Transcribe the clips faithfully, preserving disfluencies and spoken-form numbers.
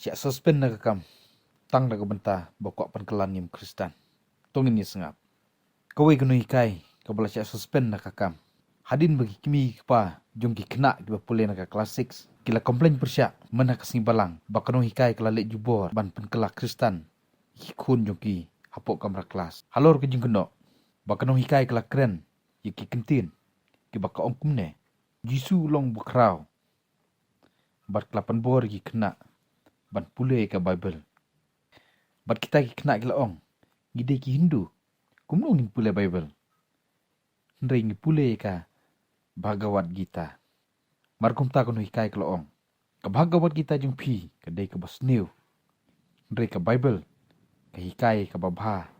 shah suspend na ka kam tang da ka bynta ba kwah pynkylla niam Khristan. To ngin ïa sngap. Kawei ka nonghikai kaba la shah suspend na ka kam. Hadien ba ki kmie ki kpa jong ki khynnah kiba pule na ka klas six ki la complain pyrshah mynha ka sngi Balang ba ka nonghikai ka la leh jubor ban pynkylla Khristan ïa ki khun jong ki hapoh kamra klas. Halor ka jingkynnoh ba ka nonghikai ka la kren ïa ki kyntien kiba ka ong kumne: Jisu u long ba khraw. Bad ka la pynbor ïa ki khynnah ban pule ïa ka Baibl. Bad kita ki khynnah ki la ong: Ngi dei ki Hindu, kumno ngin pule Baibl? Hynrei ngi pule ïa ka Bhagavad Gita. Mar kumta ka nonghikai ka la ong: Ka Bhagavad Gita jong phi ka dei kaba sniew, hynrei ka Baibl ka hikai kaba bha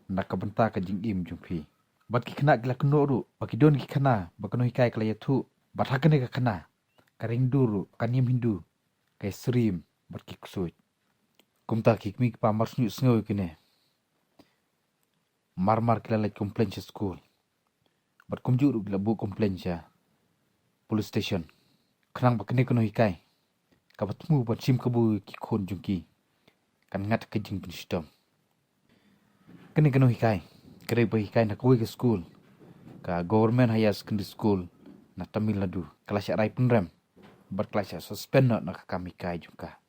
na ka bynta ka jingim jong phi. Bad ki khynnah ki la kynnoh ruh ba ki don ki khana ba ka nonghikai ka la ïathuh, bad ha kane ka khana ka ring dur ruh ka niam Hindu ka ïasyriem bad ki ksuid. Kumta ki kmie ki kpa mar shu sngew ïa kine, mar mar ki la leit complain sha skul. Bad kumjuh ruh ki la buh complain sha police station, khnang ba kane ka nonghikai kaba thmu ban shim kabu ïa ki khun jong ki kan ngat ka jingpynshitom. Kane ka nonghikai ka dei ba hikai na kawei ka skul, ka Government Higher Secondary School na Tamil Nadu. Ka la shah rai pynrem bad ka la shah suspend noh na ka kam hikai jong ka.